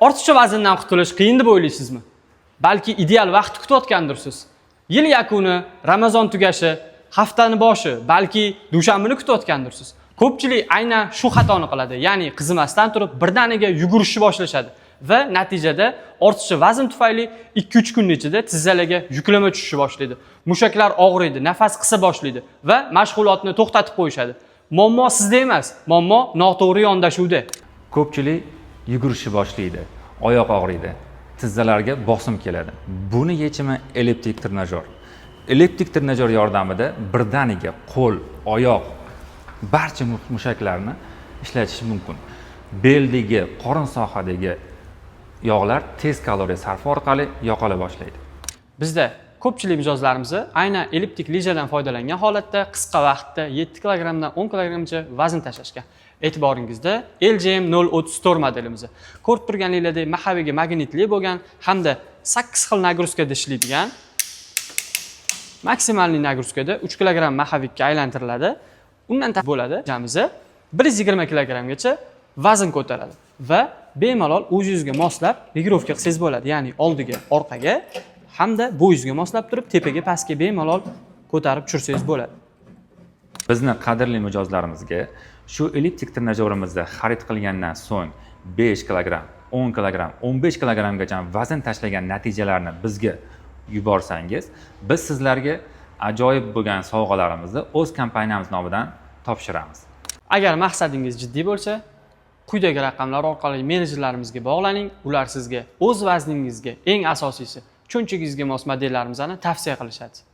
Ortiqcha vazndan qutulish qiyin deb o'ylaysizmi? Balki ideal vaqt kutayotgandirsiz. Yil yakuni, Ramazon tugashi, haftani boshi, balki dushanbani kutayotgandirsiz. Ko'pchilik aynan shu xatoni qiladi, ya'ni qizimasdan turib birdaniga yugurishni boshlashadi va natijada ortiqcha vazn tufayli 2-3 kun ichida tizzalarga yuklama tushishni boshlaydi. Mushaklar og'riydi, nafas qisa boshlaydi va mashg'ulotni to'xtatib qo'yishadi. Muammo sizda emas, muammo noto'g'ri yondashuvda. Ko'pchilik yugurishni boshlaydi, oyoq og'riydi, tizzalarga bosim keladi. Buni yechimi elliptik trenajyor. Elliptik trenajyor yordamida birdaniga qo'l, oyoq, barcha mushaklarni ishlatish mumkin. Beldagi, qorin sohadagi yog'lar tez kaloriya sarfi orqali yo'qola boshlaydi. Bizda ko'pchilik mijozlarimiz aynan elliptik лижа dan foydalangan holatda qisqa vaqtda 7 kilogrammdan 10 kilogrammgacha vazn tashlashgan. E'tiboringizda LGM 034 modelimiz. Ko'rib turganingizdek, маховик i magnitli bo'lgan hamda 8 xil нагрузка da ishlaydigan, максимальный нагрузка da 3 kilogramm маховик ka aylantiriladi. Undan bo'ladi. Jamisi 120 kilogrammgacha vazn ko'taradi va bemalol o'zingizga moslab регулировка qilsangiz bo'ladi. Ya'ni oldiga, orqaga hamda bo'yingizga moslab turib tepaga, pastga bemalol ko'tarib tushirsangiz bo'ladi. Bizni qadrli mijozlarimizga shu elliptik trenajyorimizni xarid qilgandan so'ng 5 kilogramm, 10 kilogramm, 15 kilogrammgacha vazn tashlagan natijalarni bizga yuborsangiz, biz sizlarga ajoyib bo'lgan sovg'alarimizni o'z kompaniyamiz nomidan topshiramiz. Agar maqsadingiz jiddiy bo'lsa, quyidagi raqamlar orqali menejerlarimizga bog'laning. Ular sizga o'z vazningizga, eng asosiysi, cho'ntagingizga mos modellarimizni tavsiya qilishadi.